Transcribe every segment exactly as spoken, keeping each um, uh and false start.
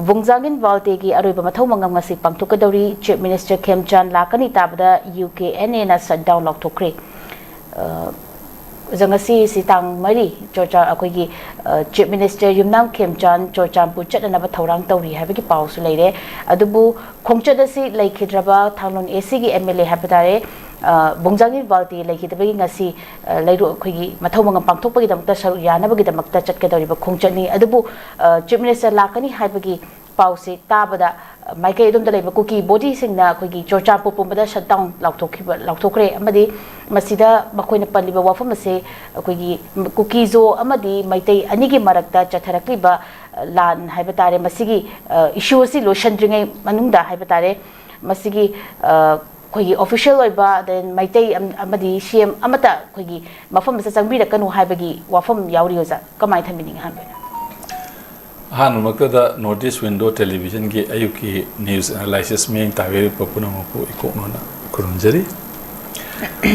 ꯕꯨꯡꯖꯥꯒꯤꯟ ꯕꯥꯜꯇꯦꯒꯤ ꯑꯔꯣꯏꯕ ꯃꯊꯧ ꯃꯉꯝ ꯉꯁꯤ ꯄꯥꯡꯊꯣꯛꯀꯗꯧꯔꯤ꯫ Chief Minister ꯈꯦꯝꯆꯥꯟ ꯂꯥꯛꯀꯅꯤ ꯇꯥꯕꯗ UKNA ꯅ shutdown ꯂꯥꯎꯊꯣꯛꯈ꯭ꯔꯦ꯫ ꯑ, ꯑꯣꯖꯥ, ꯉꯁꯤꯁꯤ ꯇꯥꯡ ꯃꯔꯤ, ꯆꯨꯔꯆꯥ-, ꯑꯩꯈꯣꯏꯒꯤ, ꯑ, Chief Minister ꯌꯨꯝꯅꯥꯝ ꯈꯦꯝꯆꯥꯟ ꯆꯨꯔꯆꯥꯟꯄꯨꯔ ꯆꯠꯅꯅꯕ ꯊꯧꯔꯥꯡ ꯇꯧꯔꯤ ꯍꯥꯏꯕꯒꯤ ꯄꯥꯎꯁꯨ ꯂꯩꯔꯦ꯫ ꯑꯗꯨꯕꯨ ꯈꯣꯡꯆꯠ ꯑꯁꯤ ꯂꯩꯈꯤꯗ꯭ꯔꯕ ꯊꯥꯡꯂꯣꯟ AC ꯒꯤ MLA ꯍꯥꯏꯕ ꯇꯥꯔꯦ, ꯑ, ꯕꯨꯡꯖꯥꯒꯤꯟ ꯕꯥꯜꯇꯦ ꯂꯩꯈꯤꯗꯕꯒꯤ ꯉꯁꯤ, ꯑ, ꯂꯩꯔꯣ-, ꯑꯩꯈꯣꯏꯒꯤ ꯃꯊꯧ ꯃꯉꯝ ꯄꯥꯡꯊꯣꯛꯄꯒꯤꯗꯃꯛꯇ ꯁꯔꯨꯛ ꯌꯥꯅꯕꯒꯤꯗꯃꯛꯇ ꯆꯠꯀꯗꯧꯔꯤꯕ ꯈꯣꯡꯆꯠꯅꯤ꯫ ꯑꯗꯨꯕꯨ, ꯑ, Chief Minister ꯂꯥꯛꯀꯅꯤ ꯍꯥꯏꯕꯒꯤ ꯄꯥꯎꯁꯦ ꯇꯥꯕꯗ, ꯑ, ꯃꯥꯏꯀꯩ ꯑꯗꯣꯝꯗ ꯂꯩꯕ ꯀꯨꯀꯤ body ꯁꯤꯡꯅ ꯑꯩꯈꯣꯏꯒꯤ ꯆꯨꯔꯆꯥꯟꯄꯨꯔ ꯄꯨꯝꯕꯗ shutdown ꯂꯥꯎꯊꯣꯛꯈꯤꯕ, ꯂꯥꯎꯊꯣꯛꯈ꯭ꯔꯦ꯫ ꯑꯃꯗꯤ ꯃꯁꯤꯗ ꯃꯈꯣꯏꯅ ꯄꯜꯂꯤꯕ ꯋꯥꯐꯝ ꯑꯁꯦ ꯑꯩꯈꯣꯏꯒꯤ ꯀꯨꯀꯤꯖꯣ ꯑꯃꯗꯤ ꯃꯩꯇꯩ ꯑꯅꯤꯒꯤ ꯃꯔꯛꯇ ꯆꯠꯊꯔꯛꯂꯤꯕ, ꯑ, ꯂꯥꯟ ꯍꯥꯏꯕ ꯇꯥꯔꯦ, ꯃꯁꯤꯒꯤ, ꯑ, issue ꯑꯁꯤ ꯂꯣꯏꯁꯤꯟꯗ꯭ꯔꯤꯉꯩ ꯃꯅꯨꯡꯗ ꯍꯥꯏꯕ ꯇꯥꯔꯦ, ꯃꯁꯤꯒꯤ, ꯑ, ꯑꯩꯈꯣꯏꯒꯤ official ꯑꯣꯏꯕ, then ꯃꯩꯇꯩ ꯑꯝ-, ꯑꯃꯗꯤ CM ꯑꯃꯠꯇ ꯑꯩꯈꯣꯏꯒꯤ ꯃꯐꯝ ꯑꯁꯤꯗ ꯆꯪꯕꯤꯔꯛꯀꯅꯨ ꯍꯥꯏꯕꯒꯤ ꯋꯥꯐꯝ ꯌꯥꯎꯔꯤ, ꯑꯣꯖꯥ꯫ ꯀꯃꯥꯏꯅ ꯊꯝꯕꯤꯅꯤꯡꯉꯤ ꯑꯍꯥꯟꯕ ꯑꯣꯏꯅ? ꯑꯍꯥꯟꯕꯃꯛꯇꯗ North East Window Television ꯒꯤ ꯑꯌꯨꯛꯀꯤ news analysis ꯃꯤꯠꯌꯦꯡ ꯇꯥꯕꯤꯔꯤꯕ ꯄꯨꯝꯅꯃꯛꯄꯨ ꯏꯀꯣꯛꯅꯅ ꯈꯨꯔꯨꯝꯖꯔꯤ꯫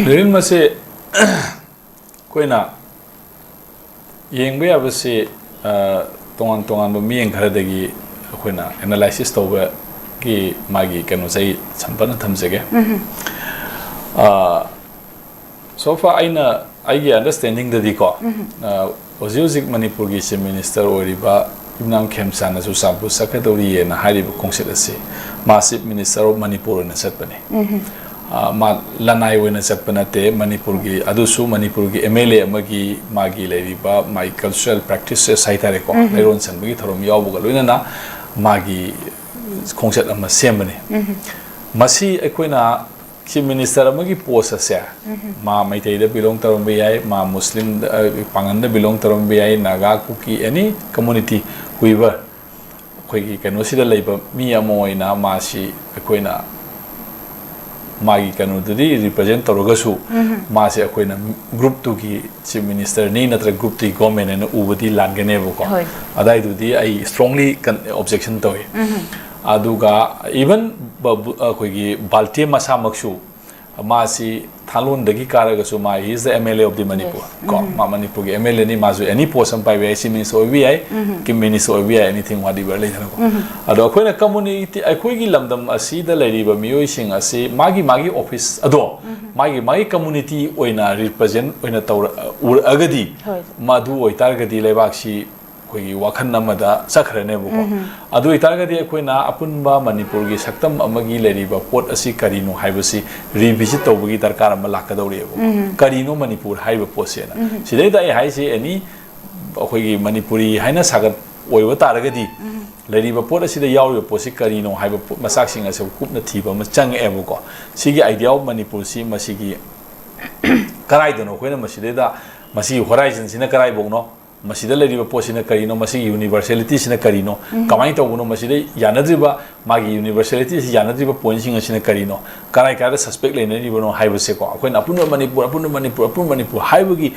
ꯅꯨꯃꯤꯠ ꯑꯁꯦ ꯑꯩꯈꯣꯏꯅ ꯌꯦꯡꯕ ꯌꯥꯕꯁꯤ, ꯑ, ꯇꯣꯉꯥꯟ ꯇꯣꯉꯥꯟꯕ ꯃꯤꯠꯌꯦꯡ ꯈꯔꯗꯒꯤ ꯑꯩꯈꯣꯏꯅ analysis ꯇꯧꯕꯒꯤ ꯃꯥꯒꯤ ꯀꯩꯅꯣꯁꯦ ꯑꯩ ꯁꯝꯄꯠꯅ ꯊꯝꯖꯒꯦ꯫ ꯑ, so far ꯑꯩꯅ, ꯑꯩꯒꯤ understanding ꯗꯗꯤꯀꯣ, ꯑ, ꯍꯧꯖꯤꯛ ꯍꯧꯖꯤꯛ ꯃꯅꯤꯄꯨꯔꯒꯤ Chief Minister ꯑꯣꯏꯔꯤꯕ ꯌꯨꯝꯅꯥꯝ ꯈꯦꯝꯆꯥꯟꯅ ꯆꯨꯔꯆꯥꯟꯄꯨꯔ ꯆꯠꯀꯗꯧꯔꯤꯑꯅ ꯍꯥꯏꯔꯤꯕ ꯈꯣꯡꯆꯠ ꯑꯁꯤ ꯃꯥ Chief Minister of ꯃꯅꯤꯄꯨꯔ ꯑꯣꯏꯅ ꯆꯠꯄꯅꯤ꯫ ꯑ, ꯃꯥ ꯂꯅꯥꯏ ꯑꯣꯏꯅ ꯆꯠꯄ ꯅꯠꯇꯦ, ꯃꯅꯤꯄꯨꯔꯒꯤ, ꯑꯗꯨꯁꯨ ꯃꯅꯤꯄꯨꯔꯒꯤ MLA ꯑꯃꯒꯤ ꯃꯥꯒꯤ ꯂꯩꯔꯤꯕ ꯃꯥꯒꯤ cultural practices ꯍꯥꯏꯇꯥꯔꯦꯀꯣ, ꯂꯩꯔꯣꯟ ꯆꯟꯕꯒꯤ ꯊꯧꯔꯝ ꯌꯥꯎꯕꯒ ꯂꯣꯏꯅꯅ ꯃꯥꯒꯤ ꯈꯣꯡꯆꯠ ꯑꯃ ꯁꯦꯝꯕꯅꯤ꯫ ꯃꯁꯤ ꯑꯩꯈꯣꯏꯅ Chief Minister ꯑꯃꯒꯤ post ꯑꯁꯦ, ꯃꯥ ꯃꯩꯇꯩꯗ belong ꯇꯧꯔꯝꯕ ꯌꯥꯏ, ꯃꯥ ꯃꯨꯁꯂꯤꯝꯗ, ꯑ, ꯄꯥꯉꯟꯗ belong ꯇꯧꯔꯝꯕ ꯌꯥꯏ, ꯅꯥꯒꯥ, ꯀꯨꯀꯤ, any community, whoever, ꯑꯩꯈꯣꯏꯒꯤ ꯀꯩꯅꯣꯁꯤꯗ ꯂꯩꯕ ꯃꯤ ꯑꯃ ꯑꯣꯏꯅ ꯃꯥꯁꯤ ꯑꯩꯈꯣꯏꯅ ꯃꯥꯒꯤ ꯀꯩꯅꯣꯗꯨꯗꯤ represent ꯇꯧꯔꯒꯁꯨ, ꯃꯥꯁꯦ ꯑꯩꯈꯣꯏꯅ group ꯇꯨꯒꯤ Chief Minister ꯅꯤ ꯅꯠꯇ꯭ꯔꯒ group ꯇꯨꯒꯤ government ꯍꯥꯏꯅ ꯎꯕꯗꯤ ꯂꯥꯟꯒꯅꯦꯕꯀꯣ꯫ ꯍꯣꯏ꯫ ꯑꯗꯥꯏꯗꯨꯗꯤ ꯑꯩ strongly con-, objection ꯇꯧꯏ꯫ ꯑꯗꯨꯒ even ꯕ-, ꯕꯨ-, ꯑꯩꯈꯣꯏꯒꯤ ꯕꯥꯜꯇꯦ ꯃꯁꯥꯃꯛꯁꯨ ꯃꯥꯁꯤ ꯊꯥꯡꯂꯣꯟꯗꯒꯤ ꯀꯥꯔꯒꯁꯨ ꯃꯥ is the M L A of the Manipur. Yes. ꯀꯣ, ꯎꯝ꯫ ꯃꯥ ꯃꯅꯤꯄꯨꯔꯒꯤ M L A ꯅꯤ, ꯃꯥꯁꯨ any post ꯑꯃ ꯄꯥꯏꯕ ꯌꯥꯏ, Chief Minister ꯑꯣꯏꯕ ꯌꯥꯏ, ꯎꯝ꯫ Chief Minister ꯑꯣꯏꯕ ꯌꯥꯏ, anything whatever ꯂꯩꯗꯅꯀꯣ꯫ ꯎꯝ꯫ ꯑꯗꯣ ꯑꯩꯈꯣꯏꯅ community, ꯑꯩꯈꯣꯏꯒꯤ ꯂꯝꯗꯝ ꯑꯁꯤꯗ ꯂꯩꯔꯤꯕ ꯃꯤꯑꯣꯏꯁꯤꯡ ꯑꯁꯤ ꯃꯥꯒꯤ ꯃꯥꯒꯤ office ꯑꯗꯣ ꯎꯝ꯫ ꯃꯥꯒꯤ ꯃꯥꯒꯤ community ꯑꯣꯏꯅ represent ꯑꯣꯏꯅ ꯇꯧꯔ-, ꯎꯔꯛꯑꯒꯗꯤ ꯍꯣꯏ꯫ ꯃꯗꯨ ꯑꯣꯏꯇꯥꯔꯒꯗꯤ ꯂꯩꯕꯥꯛꯁꯤ ꯑꯩꯈꯣꯏꯒꯤ ꯋꯥꯈꯜ ꯑꯃꯗ ꯆꯠꯈ꯭ꯔꯅꯦꯕꯀꯣ꯫ ꯎꯝ꯫ ꯑꯗꯨ ꯑꯣꯏꯇꯥꯔꯒꯗꯤ ꯑꯩꯈꯣꯏꯅ ꯑꯄꯨꯟꯕ ꯃꯅꯤꯄꯨꯔꯒꯤ ꯁꯛꯇꯝ ꯑꯃꯒꯤ ꯂꯩꯔꯤꯕ ꯄꯣꯠ ꯑꯁꯤ ꯀꯔꯤꯅꯣ ꯍꯥꯏꯕꯁꯤ revisit ꯇꯧꯕꯒꯤ ꯗꯔꯀꯥꯔ ꯑꯃ ꯂꯥꯛꯀꯗꯧꯔꯤꯑꯕꯀꯣ꯫ ꯎꯝ꯫ ꯀꯔꯤꯅꯣ ꯃꯅꯤꯄꯨꯔ ꯍꯥꯏꯔꯤꯕ ꯄꯣꯠꯁꯦꯅ? ꯎꯝ꯫ ꯁꯤꯗꯩꯗ ꯑꯩ ꯍꯥꯏꯁꯦ any ꯑꯩꯈꯣꯏꯒꯤ ꯃꯅꯤꯄꯨꯔꯤ ꯍꯥꯏꯅ ꯁꯥꯒꯠ ꯑꯣꯏꯕ ꯇꯥꯔꯒꯗꯤ ꯎꯝ꯫ ꯂꯩꯔꯤꯕ ꯄꯣꯠ ꯑꯁꯤꯗ ꯌꯥꯎꯔꯤꯕ ꯄꯣꯠꯁꯤ ꯀꯔꯤꯅꯣ ꯍꯥꯏꯕ ꯄꯣꯠ ꯃꯆꯥꯛꯁꯤꯡ ꯑꯁꯤ ꯀꯨꯞꯅ ꯊꯤꯕ ꯑꯃ ꯆꯪꯉꯛꯑꯦꯕꯀꯣ꯫ ꯁꯤꯒꯤ idea of ꯃꯅꯤꯄꯨꯔꯁꯤ ꯃꯁꯤꯒꯤ ꯀꯔꯥꯏꯗꯅꯣ ꯑꯩꯈꯣꯏꯅ ꯃꯁꯤꯗꯩꯗ ꯃꯁꯤꯒꯤ horizon ꯁꯤꯅ ꯀꯔꯥꯏꯐꯥꯎꯅꯣ? ꯃꯁꯤꯗ ꯂꯩꯔꯤꯕ ꯄꯣꯠꯁꯤꯅ ꯀꯔꯤꯅꯣ? ꯃꯁꯤꯒꯤ universality ꯁꯤꯅ ꯀꯔꯤꯅꯣ? ꯎꯝ꯫ ꯀꯃꯥꯏꯅ ꯇꯧꯕꯅꯣ? ꯃꯁꯤꯗ ꯌꯥꯅꯗ꯭ꯔꯤꯕ, ꯃꯥꯒꯤ universality ꯑꯁꯤ ꯌꯥꯅꯗ꯭ꯔꯤꯕ point ꯁꯤꯡ ꯑꯁꯤꯅ ꯀꯔꯤꯅꯣ? ꯀꯔꯥꯏ ꯀꯔꯥꯏꯗ suspect ꯂꯩꯅꯔꯤꯕꯅꯣ ꯍꯥꯏꯕꯁꯦꯀꯣ, ꯑꯩꯈꯣꯏꯅ ꯑꯄꯨꯟꯕ ꯃꯅꯤꯄꯨꯔ, ꯑꯄꯨꯟꯕ ꯃꯅꯤꯄꯨꯔ, ꯑꯄꯨꯟꯕ ꯃꯅꯤꯄꯨꯔ ꯍꯥꯏꯕꯒꯤ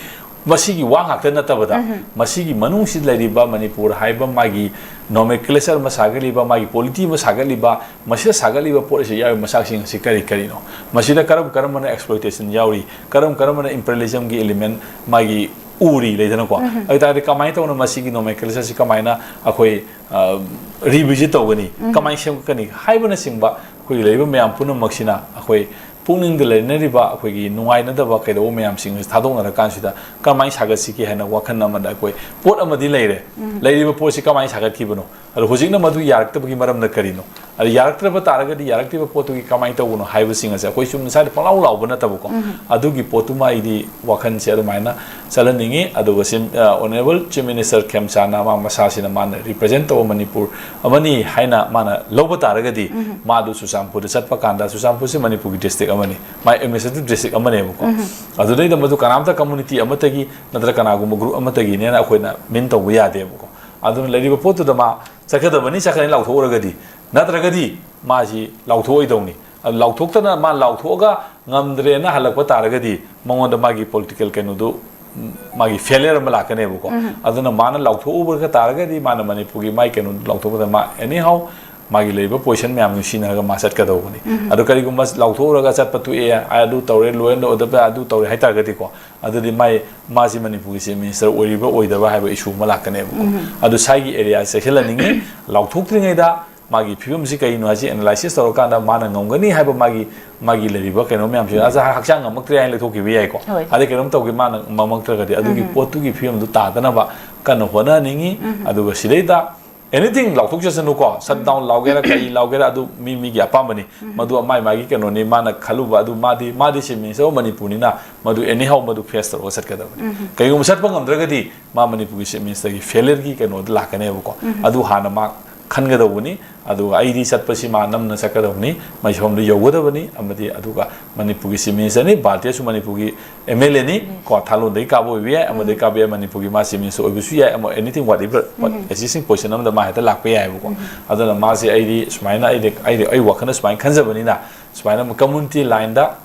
ꯃꯁꯤꯒꯤ ꯋꯥ ꯉꯥꯛꯇ ꯅꯠꯇꯕꯗ, ꯎꯝ꯫ ꯃꯁꯤꯒꯤ ꯃꯅꯨꯡꯁꯤꯗ ꯂꯩꯔꯤꯕ ꯃꯅꯤꯄꯨꯔ ꯍꯥꯏꯕ ꯃꯥꯒꯤ nomenclature ꯑꯃ ꯁꯥꯒꯠꯂꯤꯕ, ꯃꯥꯒꯤ polity ꯑꯃ ꯁꯥꯒꯠꯂꯤꯕ, ꯃꯁꯤꯗ ꯁꯥꯒꯠꯂꯤꯕ ꯄꯣꯠ ꯑꯁꯤ ꯌꯥꯎꯔꯤꯕ ꯃꯆꯥꯛꯁꯤꯡ ꯑꯁꯤ ꯀꯔꯤ ꯀꯔꯤꯅꯣ? ꯃꯁꯤꯗ ꯀꯔꯝ ꯀꯔꯝꯕꯅ exploitation ꯌꯥꯎꯔꯤ? ꯀꯔꯝ ꯀꯔꯝꯕꯅ imperialism ꯒꯤ element ꯃꯥꯒꯤ ꯎꯔꯤ ꯂꯩꯗꯅꯀꯣ? ꯎꯝ꯫ ꯑꯗꯨ ꯇꯥꯔꯗꯤ ꯀꯃꯥꯏꯅ ꯇꯧꯅ ꯃꯁꯤꯒꯤ nomenclature ꯁꯤ ꯀꯃꯥꯏꯅ ꯑꯩꯈꯣꯏ, ꯑ, revisit ꯇꯧꯒꯅꯤ? ꯎꯝ꯫ ꯀꯃꯥꯏꯅ ꯁꯦꯝꯒꯠꯀꯅꯤ? ꯍꯥꯏꯕꯅꯆꯤꯡꯕ ꯑꯩꯈꯣꯏꯒꯤ ꯂꯩꯔꯤꯕ ꯃꯌꯥꯝ ꯄꯨꯝꯅꯃꯛꯁꯤꯅ ꯑꯩꯈꯣꯏ ꯄꯨꯛꯅꯤꯡꯗ ꯂꯩꯅꯔꯤꯕ ꯑꯩꯈꯣꯏꯒꯤ ꯅꯨꯡꯉꯥꯏꯅꯗꯕ ꯀꯩꯗꯧꯕ ꯃꯌꯥꯝꯁꯤꯡ ꯑꯁꯤ ꯊꯥꯗꯣꯛꯅꯔꯀꯥꯟꯁꯤꯗ ꯀꯃꯥꯏꯅ ꯁꯥꯒꯠꯁꯤꯒꯦ ꯍꯥꯏꯅ ꯋꯥꯈꯜ ꯑꯃꯗ ꯑꯩꯈꯣꯏ ꯄꯣꯠ ꯑꯃꯗꯤ ꯂꯩꯔꯦ꯫ ꯎꯝ꯫ ꯂꯩꯔꯤꯕ ꯄꯣꯠꯁꯤ ꯀꯃꯥꯏꯅ ꯁꯥꯒꯠꯈꯤꯕꯅꯣ? ꯑꯗꯣ ꯍꯧꯖꯤꯛꯅ ꯃꯗꯨ ꯌꯥꯔꯛꯇꯕꯒꯤ ꯃꯔꯝꯅ ꯀꯔꯤꯅꯣ? ꯑꯗ ꯌꯥꯔꯛꯇ꯭ꯔꯕ ꯇꯥꯔꯒꯗꯤ ꯌꯥꯔꯛꯇ꯭ꯔꯤꯕ ꯄꯣꯠꯇꯨꯒꯤ ꯀꯃꯥꯏꯅ ꯇꯧꯕꯅꯣ ꯍꯥꯏꯕꯁꯤꯡ ꯑꯁꯦ ꯑꯩꯈꯣꯏ ꯆꯨꯝꯅ ꯁ꯭ꯋꯥꯏꯗ ꯄꯪꯂꯥꯎ ꯂꯥꯎꯕ ꯅꯠꯇꯕꯀꯣ꯫ ꯎꯝ꯫ ꯑꯗꯨꯒꯤ ꯄꯣꯠꯇꯨꯃ ꯑꯩꯗꯤ ꯋꯥꯈꯜꯁꯦ ꯑꯗꯨꯃꯥꯏꯅ ꯆꯠꯍꯟꯅꯤꯡꯉꯤ꯫ ꯑꯗꯨꯒ ꯁꯤ, ꯑ, Honourable Chief Minister ꯈꯦꯝꯆꯥꯟꯅ ꯃꯥ ꯃꯁꯥꯁꯤꯅ ꯃꯥꯅ represent ꯇꯧꯕ ꯃꯅꯤꯄꯨꯔ ꯑꯃꯅꯤ ꯍꯥꯏꯅ ꯃꯥꯅ ꯂꯧꯕ ꯇꯥꯔꯒꯗꯤ ꯎꯝ꯫ ꯃꯥꯗꯨ ꯆꯨꯔꯆꯥꯟꯄꯨꯔꯗ ꯆꯠꯄ ꯀꯥꯟꯗ ꯆꯨꯔꯆꯥꯟꯄꯨꯔꯁꯤ ꯃꯅꯤꯄꯨꯔꯒꯤ district ꯑꯃꯅꯤ, ꯃꯥꯏ administrative district ꯑꯃꯅꯦꯕꯀꯣ꯫ ꯎꯝ꯫ ꯑꯗꯨꯗꯩꯗ ꯃꯗꯨ ꯀꯅꯥꯝꯇ community ꯑꯃꯠꯇꯒꯤ ꯅꯠꯇ꯭ꯔꯒ ꯀꯅꯥꯒꯨꯝꯕ group ꯑꯃꯠꯇꯒꯤꯅꯦꯅ ꯑꯩꯈꯣꯏꯅ mean ꯇꯧꯕ ꯌꯥꯗꯦꯕꯀꯣ꯫ ꯑꯗꯨꯅ ꯂꯩꯔꯤꯕ ꯄꯣꯠꯇꯨꯗ ꯃꯥ ꯆꯠꯀꯗꯕꯅꯤ, ꯆꯠꯀꯅꯤ ꯂꯥꯎꯊꯣꯛꯎꯔꯒꯗꯤ, ꯅꯠꯇ꯭ꯔꯒꯗꯤ ꯃꯥꯁꯤ ꯂꯥꯎꯊꯣꯛꯑꯣꯏꯗꯧꯅꯤ꯫ ꯑꯗꯨ ꯂꯥꯎꯊꯣꯛꯇꯅ ꯃꯥ ꯂꯥꯎꯊꯣꯛꯑꯒ ꯉꯝꯗ꯭ꯔꯦꯅ ꯍꯜꯂꯛꯄ ꯇꯥꯔꯒꯗꯤ ꯃꯉꯣꯟꯗ ꯃꯥꯒꯤ political ꯀꯩꯅꯣꯗꯨ, ꯎꯝ, ꯃꯥꯒꯤ failure ꯑꯃ ꯂꯥꯛꯀꯅꯦꯕꯀꯣ꯫ ꯎꯝ꯫ ꯑꯗꯨꯅ ꯃꯥꯅ ꯂꯥꯎꯊꯣꯛꯎꯕ ꯇꯥꯔꯒꯗꯤ ꯃꯥꯅ ꯃꯅꯤꯄꯨꯔꯒꯤ ꯃꯥꯒꯤ ꯀꯩꯅꯣꯗꯨ ꯂꯥꯎꯊꯣꯛꯄꯗ ꯃꯥ anyhow ꯃꯥꯒꯤ ꯂꯩꯔꯤꯕ ꯄꯣꯖꯤꯁꯟ ꯃꯌꯥꯝꯗꯨ ꯁꯤꯖꯤꯟꯅꯔꯒ ꯃꯥ ꯆꯠꯀꯗꯧꯕꯅꯤ꯫ ꯑꯗꯣ ꯀꯔꯤꯒꯨꯝꯕ ꯂꯥꯎꯊꯣꯛꯎꯔꯒ ꯆꯠꯄ ꯊꯣꯛꯑꯦ, ꯑꯗꯨ ꯇꯧꯔꯦ, ꯂꯣ ꯑꯦꯟ ꯑꯣꯔꯗꯔ ꯑꯗꯨ ꯇꯧꯔꯦ ꯍꯥꯏꯇꯥꯔꯒꯗꯤꯀꯣ, ꯑꯗꯨꯗꯤ ꯃꯥꯏ, ꯃꯥꯁꯤ ꯃꯅꯤꯄꯨꯔꯒꯤ ꯆꯤꯐ ꯃꯤꯅꯤꯁꯇꯔ ꯑꯣꯏꯔꯤꯕ꯭ꯔꯥ ꯑꯣꯏꯗꯕ꯭ꯔꯥ ꯍꯥꯏꯕ ꯏꯁꯨ ꯑꯃ ꯂꯥꯛꯀꯅꯦꯕꯀꯣ꯫ ꯑꯗꯨ ꯁ꯭ꯋꯥꯏꯒꯤ ꯑꯦꯔꯤꯌꯥ ꯆꯦꯛꯁꯤꯜꯍꯟꯅꯤꯡꯉꯤ꯫ ꯂꯥꯎꯊꯣꯛꯇ꯭ꯔꯤꯉꯩꯗ ꯃꯥꯒꯤ ꯐꯤꯕꯝꯁꯤ ꯀꯩꯅꯣ ꯍꯥꯏꯁꯤ ꯑꯦꯅꯥꯂꯥꯏꯁꯤꯁ ꯇꯧꯔꯀꯥꯟꯗ ꯃꯥꯅ ꯉꯝꯒꯅꯤ ꯍꯥꯏꯕ ꯃꯥꯒꯤ, ꯃꯥꯒꯤ ꯂꯩꯔꯤꯕ ꯀꯩꯅꯣ ꯃꯌꯥꯝꯁꯦ, ꯑꯁ, ꯍꯛꯆꯥꯡ ꯉꯝꯃꯛꯇ꯭ꯔꯦ ꯍꯥꯏꯅ ꯂꯩꯊꯣꯛꯈꯤꯕ ꯌꯥꯏꯀꯣ꯫ ꯍꯣꯏ꯫ ꯑꯗꯩ ꯀꯩꯅꯣꯝ ꯇꯧꯒꯦ, ꯃꯥꯅ ꯉꯝꯃꯛꯇ꯭ꯔꯒꯗꯤ ꯑꯗꯨꯒꯤ ꯄꯣꯠꯇꯨꯒꯤ ꯐꯤꯕꯝꯗꯨ ꯇꯥꯗꯅꯕ ꯀꯟꯅ ꯍꯣꯠꯅꯍꯟꯅꯤꯡꯉꯤ꯫ ꯑꯗꯨꯒ ꯁꯤꯗꯩꯗ ꯑꯦꯅꯤꯊꯤꯡ ꯂꯥꯎꯊꯣꯛꯆꯁꯅꯨꯀꯣ, ꯁꯠ ꯗꯥꯎꯟ ꯂꯥꯎꯒꯦꯔꯥ ꯀꯔꯤ ꯂꯥꯎꯒꯦꯔꯥ, ꯑꯗꯨ ꯃꯤ ꯃꯤꯒꯤ ꯑꯄꯥꯝꯕꯅꯤ꯫ ꯃꯗꯨ ꯃꯥꯏ ꯃꯥꯒꯤ ꯀꯩꯅꯣꯅꯤ, ꯃꯥꯅ ꯈꯜꯂꯨꯕ ꯑꯗꯨ, ꯃꯥꯗꯤ, ꯃꯥꯗꯤ ꯆꯤꯐ ꯃꯤꯅꯤꯁꯇꯔ ꯑꯣꯐ ꯃꯅꯤꯄꯨꯔꯅꯤꯅ ꯃꯗꯨ ꯑꯦꯅꯤ ꯍꯥꯎ ꯃꯗꯨ ꯐꯦꯁ ꯇꯧꯔꯒ ꯆꯠꯀꯗꯕꯅꯤ꯫ ꯀꯩꯒꯨꯝꯕ ꯆꯠꯄ ꯉꯝꯗ꯭ꯔꯒꯗꯤ ꯃꯥ ꯃꯅꯤꯄꯨꯔꯒꯤ ꯆꯤꯐ ꯃꯤꯅꯤꯁꯇꯔꯒꯤ ꯐꯦꯂꯤꯌꯔꯒꯤ ꯀꯩꯅꯣꯗ ꯂꯥꯛꯀꯅꯦꯕꯀꯣ꯫ ꯑꯗꯨ ꯍꯥꯟꯅ ꯃꯥ ꯈꯟꯒꯗꯧꯕꯅꯤ꯫ ꯑꯗꯨꯒ ꯑꯩꯗꯤ ꯆꯠꯄꯁꯤ ꯃꯥ ꯅꯝꯅ ꯆꯠꯀꯗꯧꯕꯅꯤ, ꯃꯐꯝꯗꯨ ꯌꯧꯒꯗꯕꯅꯤ, ꯑꯃꯗꯤ ꯑꯗꯨꯒ ꯃꯅꯤꯄꯨꯔꯒꯤ ꯆꯤꯐ ꯃꯤꯅꯤꯁꯇꯔꯅꯤ, ꯚꯥꯔꯇꯤꯌꯥꯁꯨ ꯃꯅꯤꯄꯨꯔꯒꯤ ꯑꯦꯝ ꯑꯦꯜ ꯑꯦꯅꯤ ꯀꯣ, ꯊꯥꯂꯣꯟꯗꯒꯤ ꯀꯥꯕ ꯑꯣꯏꯕ ꯌꯥꯏ, ꯑꯃꯗꯒꯤ ꯀꯥꯕ ꯌꯥꯏ, ꯃꯅꯤꯄꯨꯔꯒꯤ ꯃꯥ ꯆꯤꯐ ꯃꯤꯅꯤꯁꯇꯔ ꯑꯣꯏꯕꯁꯨ ꯌꯥꯏ, ꯑꯃ ꯑꯦꯅꯤꯊꯤꯡ ꯋꯥꯠ ꯑꯦꯚꯔ ꯑꯦꯛꯖꯤꯁꯇꯤꯡ ꯄꯣꯖꯤꯁꯟ ꯑꯃꯗ ꯃꯥ ꯍꯦꯛꯇ ꯂꯥꯛꯄ ꯌꯥꯏꯑꯕꯀꯣ꯫ ꯑꯗꯨꯅ ꯃꯥꯁꯦ ꯑꯩꯗꯤ ꯁꯨꯃꯥꯏꯅ, ꯑꯩꯗꯤ, ꯑꯩꯗꯤ ꯑꯩ ꯋꯥꯈꯜꯗ ꯁꯨꯃꯥꯏꯅ ꯈꯟꯖꯕꯅꯤꯅ, ꯁꯨꯃꯥꯏꯅ ꯀꯝꯃꯨꯅꯤꯇꯤ ꯂꯥꯏꯟꯗ,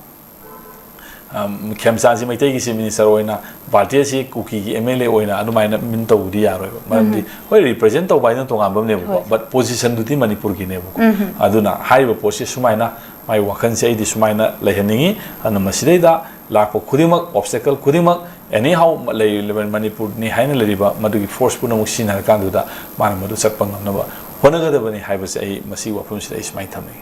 ꯑꯝ, ꯈꯦꯝꯆꯥꯟꯁꯤ ꯃꯩꯇꯩꯒꯤ ꯆꯤꯐ ꯃꯤꯅꯤꯁꯇꯔ ꯑꯣꯏꯅ, ꯚꯥꯔꯇꯤꯌꯥꯁꯤ ꯀꯨꯀꯤꯒꯤ ꯑꯦꯝ ꯑꯦꯜ ꯑꯦ ꯑꯣꯏꯅ ꯑꯗꯨꯃꯥꯏꯅ ꯃꯤꯟ ꯇꯧꯕꯗꯤ ꯌꯥꯔꯣꯏꯕ꯫ ꯃꯔꯝꯗꯤ ꯍꯣꯏ, ꯔꯤꯄ꯭ꯔꯖꯦꯟ ꯇꯧꯕ ꯍꯥꯏꯅ ꯇꯣꯉꯥꯟꯕ ꯑꯃꯅꯦꯕꯀꯣ, ꯍꯣꯏ꯫ ꯕꯠ ꯄꯣꯖꯤꯁꯟꯗꯨꯗꯤ ꯃꯅꯤꯄꯨꯔꯒꯤꯅꯦꯕꯀꯣ꯫ ꯑꯗꯨꯅ ꯍꯥꯏꯔꯤꯕ ꯄꯣꯠꯁꯤ ꯁꯨꯃꯥꯏꯅ ꯃꯥꯏ ꯋꯥꯈꯜꯁꯦ ꯑꯩꯗꯤ ꯁꯨꯃꯥꯏꯅ ꯂꯩꯍꯟꯅꯤꯡꯉꯤ꯫ ꯑꯗꯨꯅ ꯃꯁꯤꯗꯩꯗ ꯂꯥꯛꯄ ꯈꯨꯗꯤꯡꯃꯛ, ꯑꯣꯕꯁꯇꯦꯀꯜ ꯈꯨꯗꯤꯡꯃꯛ, ꯑꯦꯅꯤ ꯍꯥꯎ ꯂꯩꯔꯤꯕ ꯃꯅꯤꯄꯨꯔꯅꯤ ꯍꯥꯏꯅ ꯂꯩꯔꯤꯕ ꯃꯗꯨꯒꯤ ꯐꯣꯔꯁ ꯄꯨꯝꯅꯃꯛ ꯁꯤꯖꯤꯟꯅꯔꯀꯥꯟꯗꯨꯗ ꯃꯥꯅ ꯃꯗꯨ ꯆꯠꯄ ꯉꯝꯅꯕ ꯍꯣꯠꯅꯒꯗꯕꯅꯤ ꯍꯥꯏꯕꯁꯦ ꯑꯩ ꯃꯁꯤꯒꯤ ꯋꯥꯐꯝꯁꯤꯗ ꯑꯩ ꯁꯨꯃꯥꯏꯅ ꯊꯝꯅꯤꯡꯉꯤ꯫